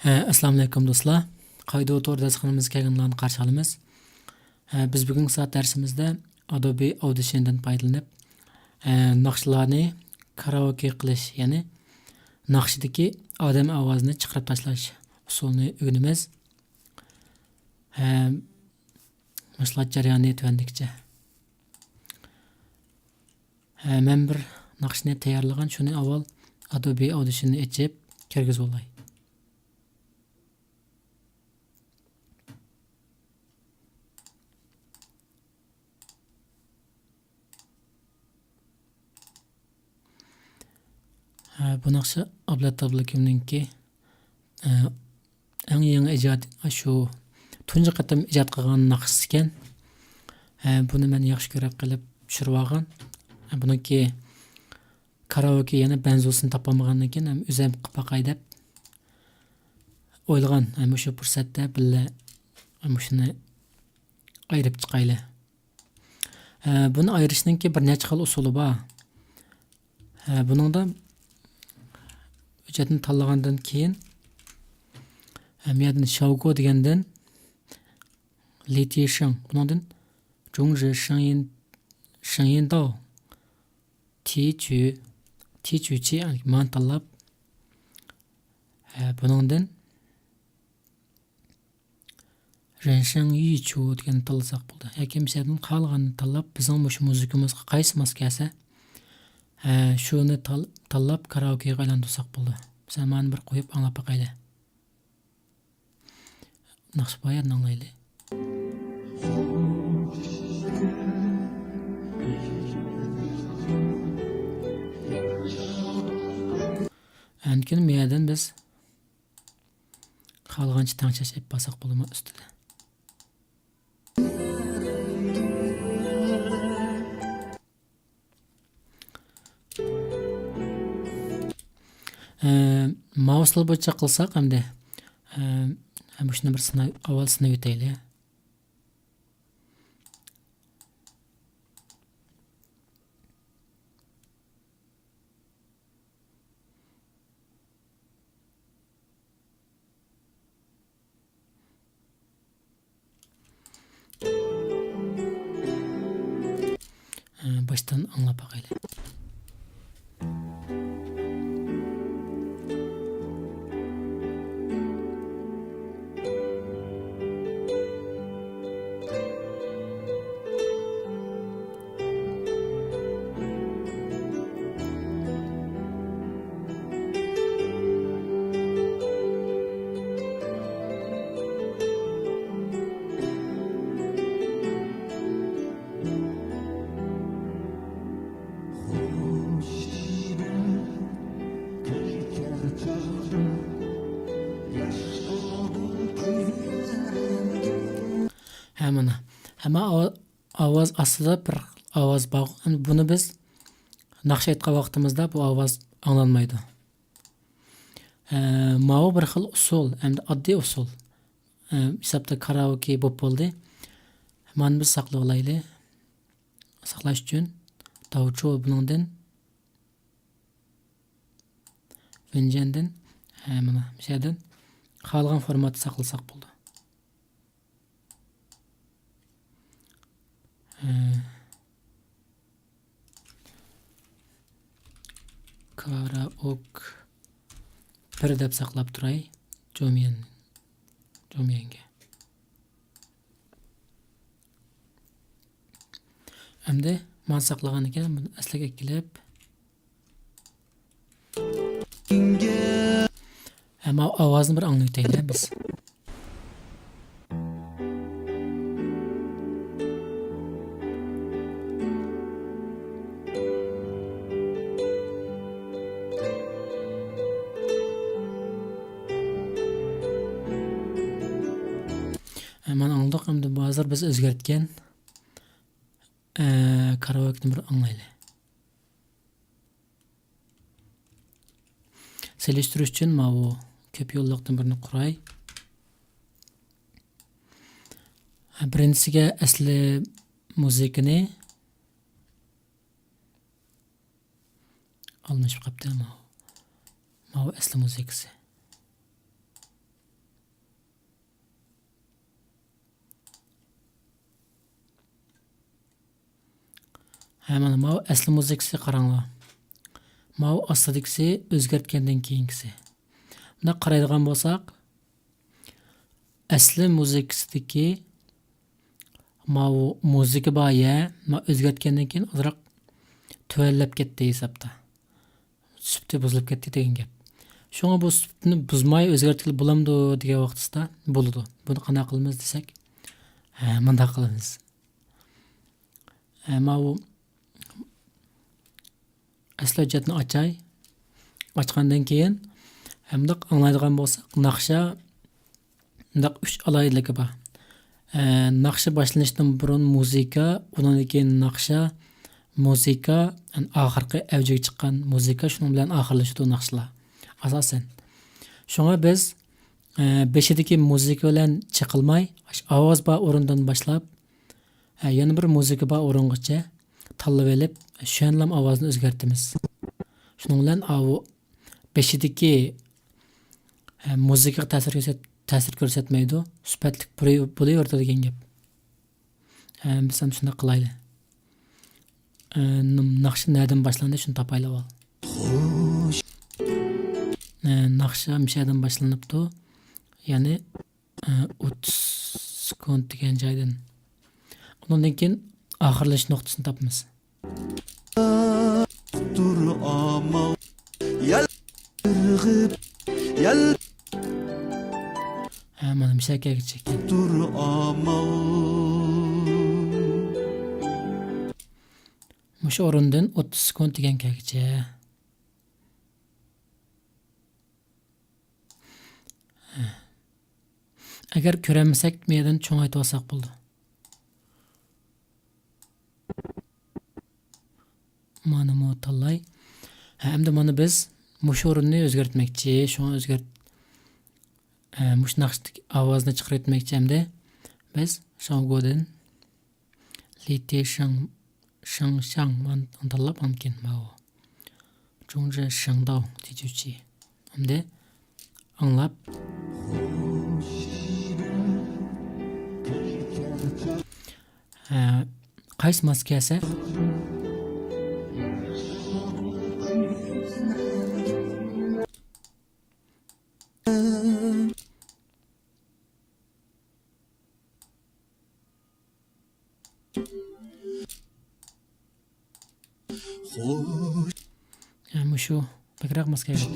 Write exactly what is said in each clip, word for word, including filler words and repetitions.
ھە، ئەسسالامۇئەلەيكۇم دوستلار. قايدۇ تور دەرسخانىمىزغا كەلگەنلەرنى قارشى ئالىمىز. ھە، بىز بۈگۈنكى سائەت دەرسىمىزدە ئادوبى ئاودىشندىن پايدىلىنىپ، ھە، ناخشىلارنى كارائوكې قىلىش، يەنى ناخشىدىكى ئادەم ئاۋازىنى چىقىرىپ تاشلاش ئۇسۇلىنى ئۆگىنىمىز. ھە، مەشغۇلات جەريانى تۆۋەندىكىچە. ھە، مەن بىر ناخشىنى تەييارلىغان، شۇنى ئاۋۋال ئادوبى ئاودىشننى ئېچىپ كىرگۈزۈۋالاي. ھە، بۇ ناخشا ئابلەت ئابلىكىمنىڭكى، ئە، ئەڭ يېڭى ئىجاد، شۇ تۇنجى قېتىم ئىجاد قىلغان ناخشىسى ئىكەن. ھە، بۇنى مەن ياخشى كۆرۈپ قېلىپ چۈشۈرۈۋالغان. ھە، بۇنىڭكى كارائوكې يەنە بەنزۇسىنى تاپالمىغاندىن كېيىن، ھەم ئۆزۈم قىلىپ باقاي دەپ ئويلىغان. ھە، مۇشۇ پۇرسەتتە بىللە مۇشۇنى ئايرىپ چىقايلى. ئە، بۇنى ئايرىشنىڭكى بىر نەچچە خىل ئۇسۇلى بار. ئە، بۇنىڭدا ھۆججەتنى تاللىغاندىن كېيىن، ئە، بۇ يەردىن شاۋگو دېگەندىن لىتىشىڭ، بۇنىڭدىن جۇڭژى شېڭيىن، شېڭيىنداۋ، تىچۈ، تىچۈچى، مانى تاللاپ، ئە، بۇنىڭدىن رېنشېڭ يىچۇ دېگەننى تاللىساق بولىدۇ. ياكى مىسالدىن خالىغاننى تاللاپ، بىزنىڭ مۇشۇ مۇزىكىمىزغا قايسى ماس كەلسە، ھە، شۇنى تال-، تاللاپ كارائوكېغا ئايلاندۇرساق بولىدۇ. مىسال، مانا بىر قويۇپ ئاڭلاپ باقايلى. ناخشا بايانىنى ئاڭلايلى. ئاندىن كېيىن مۇ يەردىن بىز خالىغانچە تەڭشەش ئېلىپ بارساق بولىدۇ ئۈستىدە. ئە، ماۋۇسىلار بويىچە قىلساق ئەمدى، ئە، مۇشۇنى بىر سىناپ، ئاۋۋال سىناپ ئۆتەيلى. ھە، باشتىن ئاڭلاپ باقايلى. ھە، مانا. ھەممە ئاۋاز ئاستىدا بىر ئاۋاز بار. بۇنى بىز ناخشا ئېيتقان ۋاقتىمىزدا بۇ ئاۋاز ئاڭلانمايدۇ. ئە، ماۋۇ بىر خىل ئۇسۇل، ئەمدى ئاددىي ئۇسۇل. ئە، ھېسابتا كارائوكې بولۇپ بولدى. مانا بىز ساقلىۋالايلى. ساقلاش ئۈچۈن داۋچۇ بۇنىڭدىن، ۋېنجيەندىن، ئە، مانا مۇشۇ يەردىن خالىغان فورماتتا ساقلىساق بولىدۇ. ئە، كارائوك بىر دەپ ساقلاپ تۇراي. جوميەن، جوميەنگە. ئەمدى مانا ساقلىغاندىكىن، بۇنى ئەسلىگە ئەكېلىپ، ھەم ئاۋازنى بىر ئاڭلىۋېتەيلى بىز. مانا ئاڭلىدۇق، ئەمدى ھازىر بىز ئۆزگەرتكەن، ئە، كارائوكىنى بىر ئاڭلايلى. سېلىشتۇرۇش ئۈچۈن ماۋۇ كۆپ يوللۇقتىن بىرنى قۇراي. بىرىنچىسىگە ئەسلى مۇزىكىنى ئالمىشىپ قاپتۇ، ماۋۇ. ماۋۇ ئەسلى مۇزىكىسى. ھە، مانا ماۋۇ ئەسلى مۇزىكىسى قاراڭلار. ماۋۇ ئاستىدىكىسى ئۆزگەرتكەندىن كېيىنكىسى. بۇنداق قارايدىغان بولساق، ئەسلى مۇزىكىسىدىكى ماۋۇ مۇزىكا بار يە، ما ئۆزگەرتكەندىن كېيىن ئازراق تۆۋەنلەپ كەتتى ھېسابتا. سۈپىتى بۇزۇلۇپ كەتتى دېگەن گەپ. شۇڭا بۇ سۈپىتىنى بۇزماي ئۆزگەرتكىلى بولامدۇ دېگەن ۋاقتىسىدا بولىدۇ. بۇنى قانداق قىلىمىز دېسەك، ھە، مۇنداق قىلىمىز. ھە، ماۋۇ ئەسلى ھۆججەتنى ئاچاي. ئاچقاندىن كېيىن، ھە، مۇنداق ئاڭلايدىغان بولساق، ناخشا مۇنداق ئۈچ ئالاھىدىلىكى بار. ئە، ناخشا باشلىنىشتىن بۇرۇن مۇزىكا، ئۇنىڭدىن كېيىن ناخشا، مۇزىكا، ئەن ئاخىرقى ئەۋجىگە چىققان مۇزىكا، شۇنىڭ بىلەن ئاخىرلىشىدۇ ناخشىلار. ئاساسەن. شۇڭا بىز، ئە، بېشىدىكى مۇزىكا بىلەن چېقىلماي، ئاشۇ ئاۋاز بار ئورۇندىن باشلاپ، ئە، يەنە بىر مۇزىكا بار ئورۇنغىچە تاللىۋېلىپ، شۇ يەنىلا ئاۋازنى ئۆزگەرتىمىز. شۇنىڭ بىلەن ئاۋۇ بېشىدىكى، ئە، مۇزىكىغا تەسىر كۆرسەت-، تەسىر كۆرسەتمەيدۇ. سۈپەتلىك بولۇ-، بولۇۋېرىدۇ دېگەن گەپ. ئە، بىز ھەم شۇنداق قىلايلى. ئە، ناخشا نەدىن باشلاندى، شۇنى تاپايلى ئاۋۋال. ئە، ناخشا مۇشەدىن باشلىنىپتۇ. يەنى، ئە، ئوتتۇز سېكۇنت دېگەن جايدىن. ئۇنىڭدىن كېيىن ئاخىرلىشىش نۇقتىسىنى تاپىمىز. تۇر ئامال. يەل. يەل. ھە، مانا مۇشۇ يەرگىچە كەلدى. تۇر ئامال. مۇشۇ ئورۇندىن ئوتتۇز سېكۇنت دېگەن كەلگۈچە. ئەگەر كۆرەلمىسەك، مۇ يەردىن چوڭايتىۋالساق بولىدۇ. مانىمۇ تاللاي. ھە، ئەمدى مانا بىز مۇشۇ ئورۇننى ئۆزگەرتمەكچى. شۇڭا ئۆزگەرت-، ھە، مۇشۇ ناخشىدىكى ئاۋازنى چىقىرىۋەتمەكچى ئەمدى. بىز شاڭگودىن لى تې شاڭ، شاڭ شاڭ، مانا تاللاپ ئاندىن كېيىن ماۋۇ. جۇڭجې شېڭداۋ تېجۈچى. ئەمدى ئاڭلاپ. ھە، قايسى ماس كەلسە؟ خوش. ھە، مۇشۇ بەكرەك ماس كەلگەن.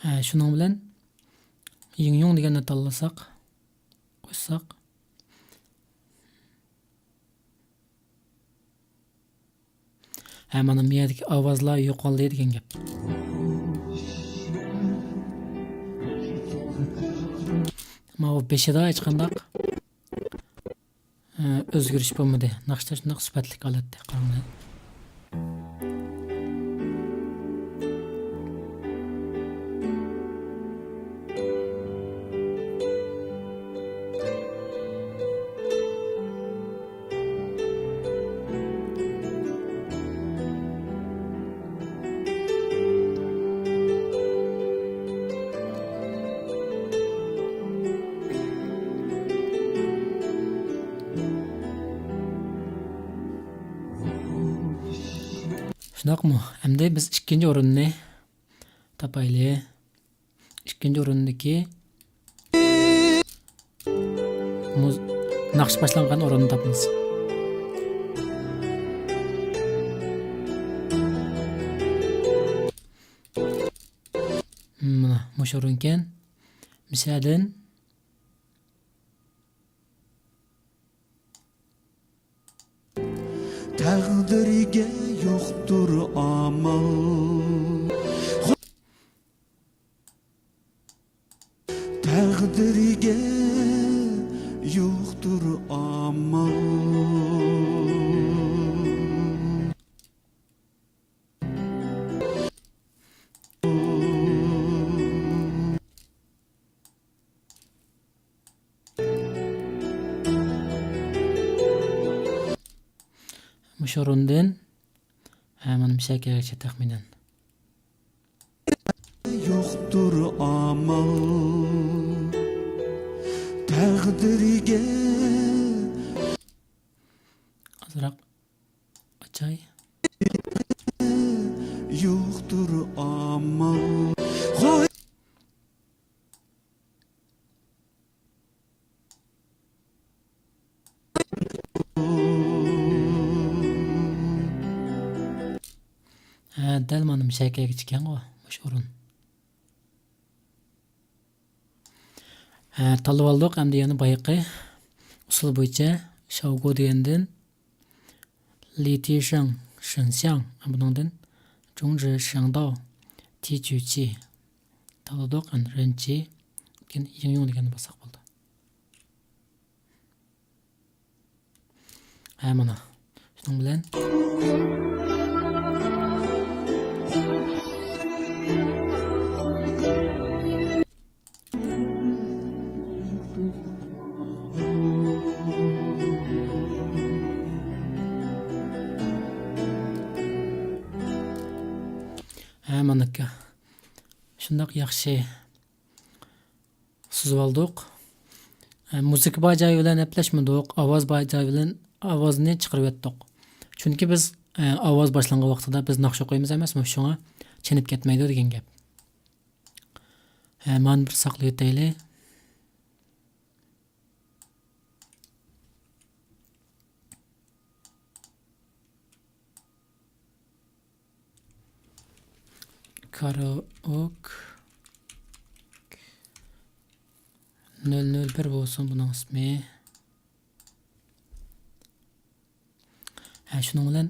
ھە، شۇنىڭ بىلەن يىڭيۇڭ دېگەننى تاللىساق، قوشساق. ھە، مانا بۇ يەردىكى ئاۋازلار يوقالدى دېگەن گەپ. ماۋۇ بېشىدا ھېچقانداق، ئە، ئۆزگىرىش بولمىدى. ناخشا شۇنداق سۈپەتلىك ھالەتتە قاراڭلار. شۇنداقمۇ؟ ئەمدى بىز ئىككىنچى ئورۇننى تاپايلى. ئىككىنچى ئورۇندىكى مۇز-، ناخشا باشلانغان ئورۇننى تاپىمىز. مانا مۇشۇ ئورۇنكەن. مىسەدىن. تەقدىرگە يوقتۇر ئامال. تەقدىرگە يوقتۇر ئامال. مۇشۇ ئورۇندىن، ھە، مانا مۇشۇ يەرگىچە تەخمىنەن. يوقتۇر ئامال. تەقدىرگە ئازراق ئاچاي. يوقتۇر ئامال. ھە، دەل مانا مۇشۇ يەرگىچە ئىكەنغۇ، مۇشۇ ئورۇن. ھە، تاللاپ ئالدۇق. ئەمدى يەنە بايىقى ئۇسۇل بويىچە شاۋگو دېگەندىن لى تى شېڭ، شېن سياڭ، بۇنىڭدىن جۇڭ جى شېڭ داۋ، تى جۈ چى تاللىدۇق. ئەمدى رېن چى، كېيىن يىڭ يۇڭ دېگەننى باسساق بولىدۇ. ھە، مانا. شۇنىڭ بىلەن. ھە، مانىكى. شۇنداق ياخشى. سىزىۋالدۇق. ئە، مۇزىكا بار جايى بىلەن ئەپلەشمىدۇق. ئاۋاز بار جايى بىلەن ئاۋازنى چىقىرىۋەتتۇق. چۈنكى بىز، ئە، ئاۋاز باشلانغان ۋاقتىدا بىز ناخشا ئوقۇيمىز ئەمەسمۇ، شۇڭا چېنىپ كەتمەيدۇ دېگەن گەپ. ئە، مانا بىر ساقلىۋېتەيلى. كارىئوك نۆل نۆل بىر بولسۇن بۇنىڭ ئىسمى. ھە، شۇنىڭ بىلەن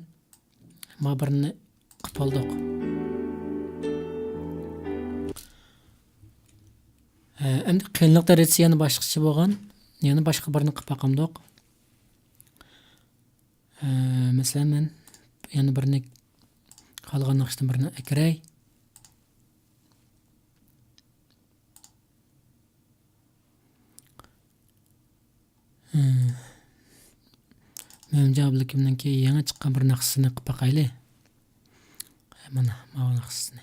ما بىرنى قىلىپ ئالدۇق. ھە، ئەمدى قىيىنلىق دەرىجىسى يەنە باشقىچە بولغان. يەنە باشقا بىرنى قىلىپ باقامدۇق. ئە، مەسىلەن، مەن يەنە بىرنى، خالىغان ناخشىدىن بىرنى ئەكىرەي. ئە، مۆمىنجان ئابلىكىمنىڭكى يېڭى چىققان بىر ناخشىسىنى قىلىپ باقايلى. مانا، ماۋۇ ناخشىسىنى.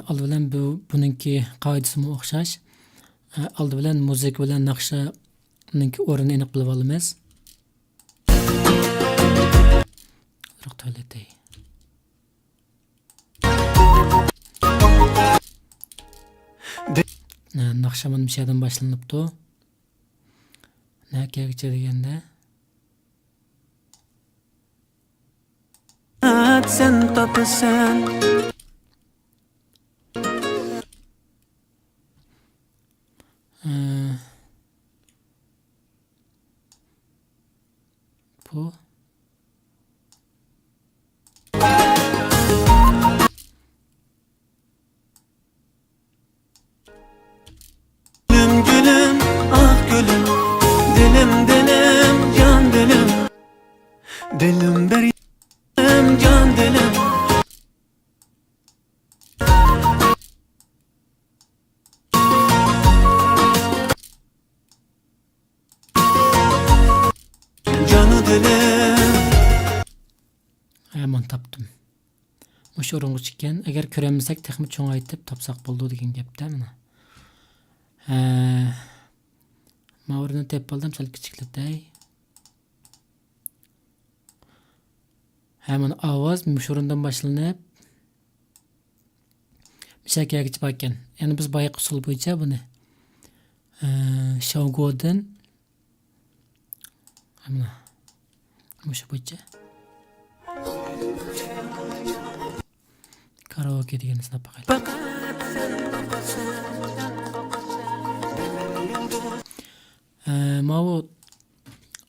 ئالدى بىلەن بۇ، بۇنىڭكى قائىدىسىمۇ ئوخشاش. ئالدى بىلەن مۇزىكا بىلەن ناخشانىڭكى ئورنىنى ئېنىق بىلىپ ئالىمىز. ئازراق تۆۋەنلىتەي. ناخشا مانا مۇشۇ يەردىن باشلىنىپتۇ. نەگىچە دېگەندە، سەن تاپىسەن. ئە، بۇ. گۈلۈم، گۈلۈم، ئاھ گۈلۈم، دىلىم، دىلىم، جان دىلىم، دىلىم بىر يېرىم، جان دىلىم. جانۇ دىلىم. ھە، مانا تاپتىم. مۇشۇ ئورۇنغىچە ئىكەن. ئەگەر كۆرەلمىسەك، تېخىمۇ چوڭايتىپ تاپساق بولىدۇ دېگەن گەپتە مانا. ھە، ماۋۇ ئورۇننى تېپىپ ئالدىم، سەل كىچىكلىتەي. ھە، مانا ئاۋاز مۇشۇ ئورۇندىن باشلىنىپ، مۇشۇ يەرگىچە باركەن. يەنى بىز بايىقى ئۇسۇل بويىچە بۇنى، ئە، شاۋگودىن، ھە، مانا، مۇشۇ بويىچە كارائوكې دېگەننى سىناپ باقايلى. ئە، ماۋۇ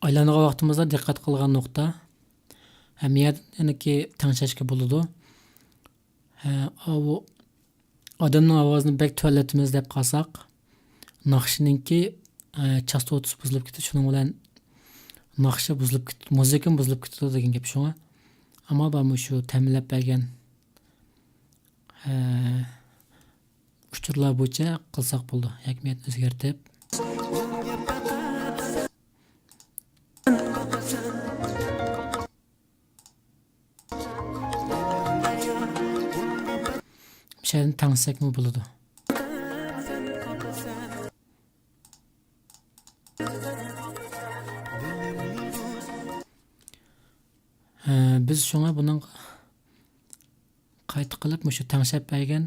ئايلانغان ۋاقتىمىزدا دىققەت قىلغان نۇقتا. ھەممە يەردىن يەنىكى تەڭشەشكە بولىدۇ. ھە، ئاۋۇ ئادەمنىڭ ئاۋازىنى بەك تۆۋەنلىتىمىز دەپ قالساق، ناخشىنىڭكى، ئە، چاستوتىسى بۇزۇلۇپ كېتىدۇ. شۇنىڭ بىلەن ناخشا بۇزۇلۇپ كېتىدۇ، مۇزىكىمۇ بۇزۇلۇپ كېتىدۇ دېگەن گەپ شۇڭا. ئامال بار مۇشۇ تەمىنلەپ بەرگەن، ئە، ئۇچۇرلار بويىچە قىلساق بولىدۇ. ھەكىمىيەتنى ئۆزگەرتىپ. شەينى تەڭشىسەكمۇ بولىدۇ. ھە، بىز شۇڭا بۇنىڭغا قايتا قىلىپ مۇشۇ تەڭشەپ بەرگەن،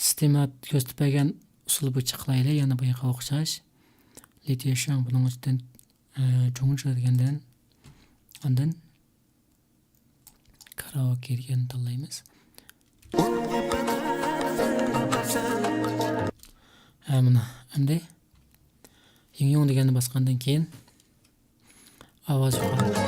سىستېما كۆرسىتىپ بەرگەن ئۇسۇل بويىچە قىلايلى، يەنە بۇياققا ئوخشاش. لىتىشىڭ بۇنىڭ ئۈستىدىن، ئە، جۇڭجۇ دېگەندىن، ئاندىن كارائوكې دېگەننى تاللايمىز. ھە، مانا، ئەمدى يىڭيۇڭ دېگەننى باسقاندىن كېيىن، ئاۋاز يوقالدى.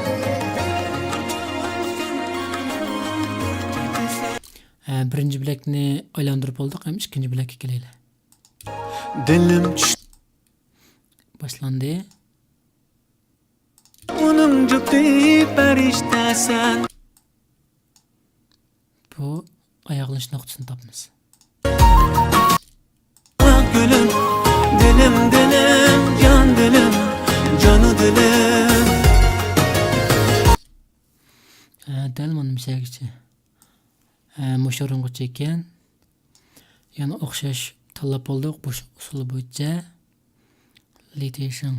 ھە، بىرىنچى بىلەكنى ئايلاندۇرۇپ بولدۇق، ھەم ئىككىنچى بىلەككە كېلەيلى. دىلىم چۈش- باشلاندى. ئۇنىڭ جۈپتى پەرىشتە سەن. بۇ ئاياغلىنىش نۇقتىسىنى تاپىمىز. گۈلۈم، دىلىم، دىلىم، جان دىلىم، جانى دىلىم. ھە، دەل مانا مۇشۇ يەرگىچە. ھە، مۇشۇ ئورۇنغىچە ئىكەن. يەنە ئوخشاش تاللاپ بولدۇق، بۇ ئۇسۇل بويىچە. لىتىشىڭ،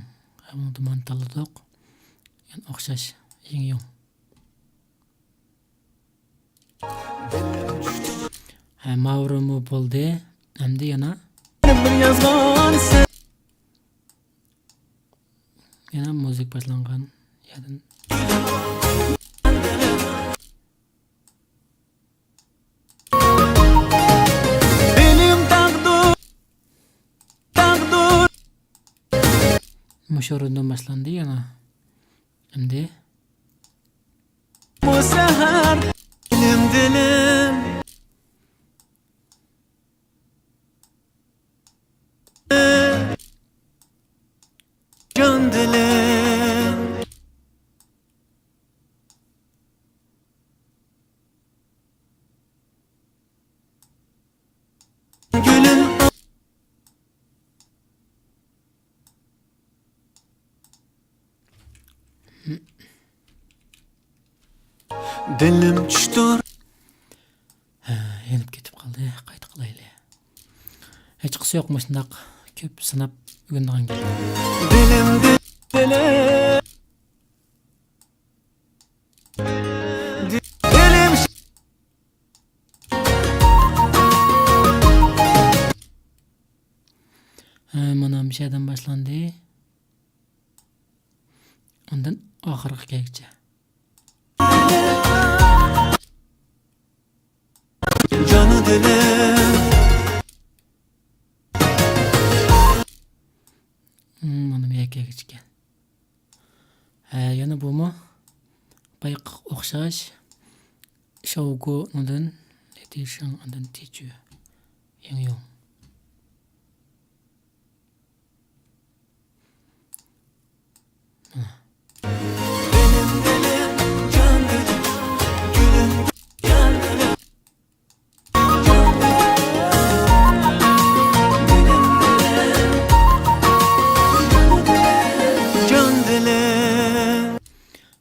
ھە، مۇنى تاللىدۇق. يەنە ئوخشاش، يىڭيۇڭ. ھە، ماۋۇرۇمۇ بولدى. ئەمدى يەنە، يەنە مۇزىكا باشلانغان يەردىن. مۇشۇ ئورۇندىن باشلاندى يەنە. ئەمدى. بۇ سەھەر دىلىم، دىلىم. جان دىلىم. گۈلۈم. دىلىم چۈشتۇر. ھە، يېنىپ كېتىپ قالدى. قايتا قىلايلى. ھېچقىسى يوق مۇشۇنداق كۆپ سىناپ ئۆگىنىدىغان گەپ. دىلىم، دىلىم. دىلىم. ھە، مانا مۇشۇ يەردىن باشلاندى. ئاندىن ئاخىرغا كەلگۈچە. جانى دىلىم. مم، مانا بۇ يەرگە كەلگۈچە ئىكەن. ھە، يەنە بۇمۇ بايىقىغا ئوخشاش. شاۋگۇنىڭدىن لىتىشىڭ، ئاندىن تىچۈ، يىڭيۇڭ.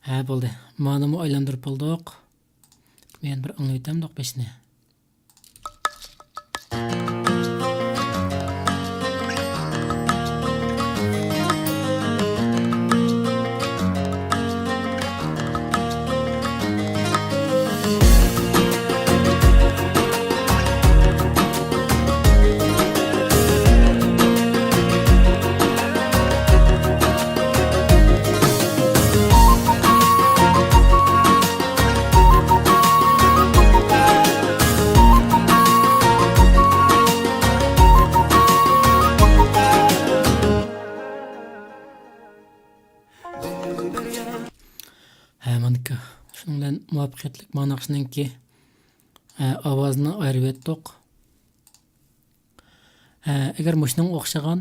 ھە، بولدى. مانىمۇ ئايلاندۇرۇپ بولدۇق. مەن بىر ئاڭلىۋېتەمدۇق بېشىنى. ھە، مانىكى. شۇنىڭ بىلەن مۇۋەپپەقىيەتلىك مانا ناخشىنىڭكى، ھە، ئاۋازىنى ئايرىۋەتتۇق. ھە، ئەگەر مۇشۇنىڭغا ئوخشىغان،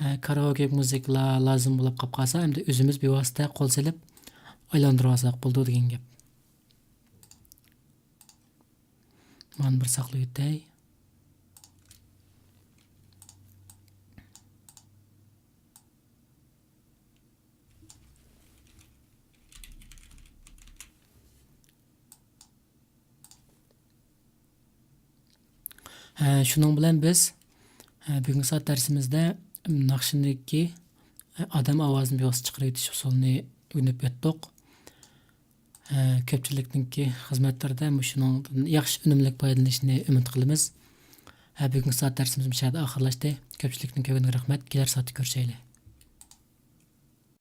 ھە، كارائوكې مۇزىكىلار لازىم بولۇپ قاپ قالسا، ئەمدى ئۆزىمىز بىۋاسىتە قول سېلىپ ئايلاندۇرۇۋالساق بولىدۇ دېگەن گەپ. مانا بىر ساقلىۋېتەي. ھە، شۇنىڭ بىلەن بىز، ھە، بۈگۈنكى سائەت دەرسىمىزدە ناخشىنىڭكى، ھە، ئادەم ئاۋازىنى بىۋاسىتە چىقىرىۋېتىش ئۇسۇلىنى ئۆگىنىپ ئۆتتۇق. ھە، كۆپچىلىكنىڭكى خىزمەتلىرىدە مۇشۇنىڭدىن ياخشى ئۈنۈملۈك پايدىلىنىشىنى ئۈمىد قىلىمىز. ھە، بۈگۈنكى سائەت دەرسىمىز مۇشۇ يەردە ئاخىرلاشتى. كۆپچىلىكنىڭ كۆڭلىگە رەھمەت. كېلەر سائەتتە كۆرۈشەيلى.